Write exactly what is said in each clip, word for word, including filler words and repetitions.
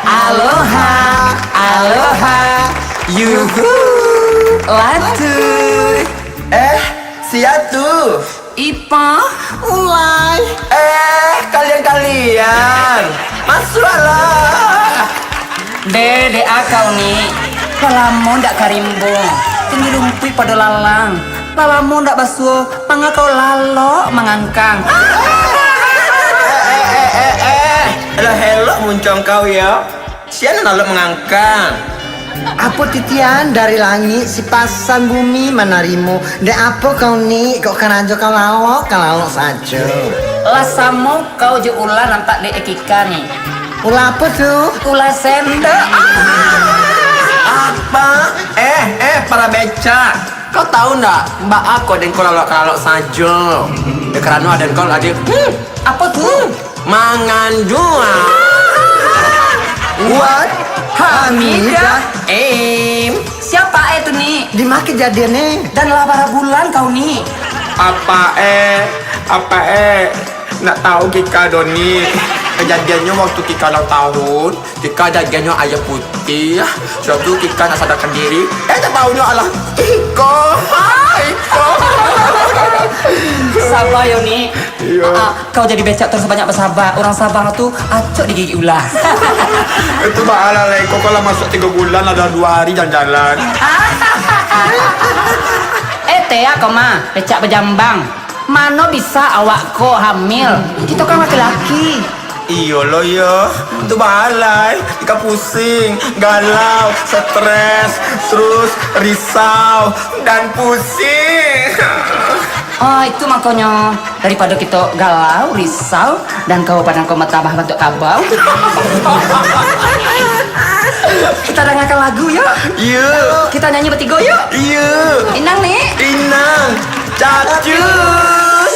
Aloha, aloha, yuhu, latuih. Eh, sia tu? Ipah, Ulai. Eh, kalian-kalian, masuaklah. Deh, deh, ah, kau ni. Lah lamo ndak ka rimbun. Tinggi lumpuik pado lalang. Lah lamo ndak basuo, manga kau lalok mangangkang. Eh, eh, eh, eh, eh. Elok-elok muncuang kau, yo. Sia nan lalok mangangkang? Apo titian dari langik, sipasan bumi manarimo. Dek apo kau ni, kok karajo kau lalok, ka lalok sajo? Lah samo kau jo ulah nampak dek Kika ni. Ulah apo tu? Ulah sendok. Apa? Eh, eh, para becak. Kau tahu ndak, baa kok den ko lalok-lalok sajo? Yo, karano aden ko lagi, hmm, apo tu? Hmm, mangandung. What? Hamidah? Em. Siapa eh tu ni? Di ma kejadian ni? Dan lah bara bulan kau ni? Apa eh? Apa eh? Ndak tahu Kika do ni. Kejadiannyo waktu Kika ulang tahun, Kika dagiahnyo aia putiah. Sudah tu Kika nak sadarkan diri. Eh, tak tahunya alah. Iko. Iko. Sabar yo ni. Iyo. Ah, ah, kau jadi becak tu harus banyak basabar. Urang Sabang tu acok digigik ulah. Itu baalah lah. Iko kalau masuk tiga bulan, ada dua hari jalan-jalan. Eh, tea kau mah, becak bajambang. Mano bisa awak ko hamil? Kito kan laki-laki. Iyo lo yo, tu baalai, Kika pusing, galau, stres, terus risau, dan pusing. Oh, itu makonyo, daripado kito galau, risau, dan kau padang kau matabah bantuak kabau. Kita dangakan lagu, yuk. Iyo. Kita nyanyi batigo, yuk. Iyo. Inang, ni. Inang. Cacus.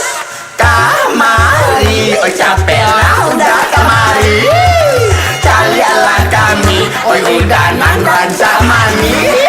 Kamari, oi capeklah udah kamari. Caliaklah kami, oi udah nan rancak mani.